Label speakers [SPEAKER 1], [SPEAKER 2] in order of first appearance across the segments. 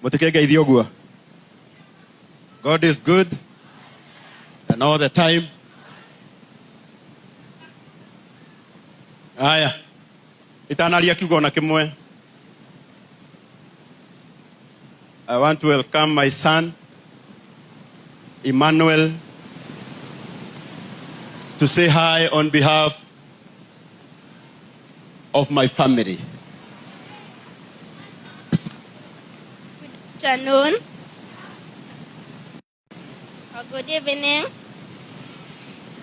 [SPEAKER 1] God is good and all the time. Aya. Itanalia kiugo na kimwe. I want to welcome my son Emmanuel to say hi on behalf of my family.
[SPEAKER 2] Good afternoon. Or good evening.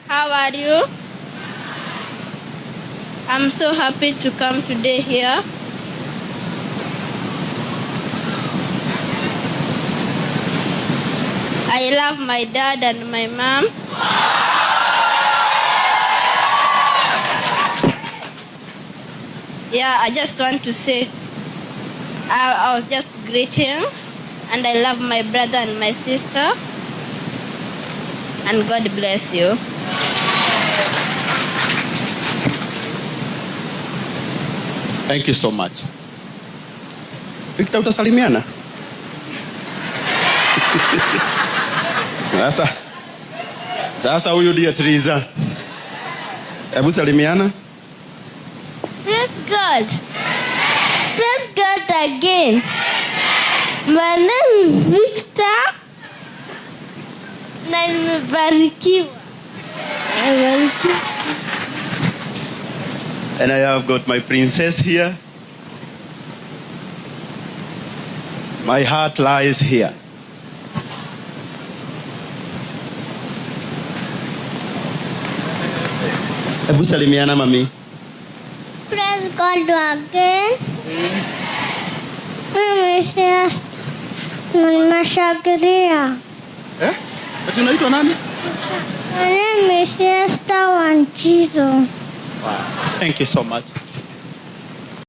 [SPEAKER 2] How are you? I'm so happy to come today here. I love my dad and my mom. Yeah, I just want to say I was just greeting, and I love my brother and my sister. And God bless you.
[SPEAKER 1] Thank you so much. Victor, utasalimiana? Sasa huyu ndiye Triza. Hebu salimiana.
[SPEAKER 2] Praise God. Praise God again. My name is Victor. Na nimebarikiwa.
[SPEAKER 1] And I have got my princess here. My heart lies here. Hebu salimiana mami.
[SPEAKER 3] Praise God again. Nimeshagiria.
[SPEAKER 1] Ati unaitwa nani?
[SPEAKER 3] My name is Esther Wanjizo.
[SPEAKER 1] Wow. Thank you so much.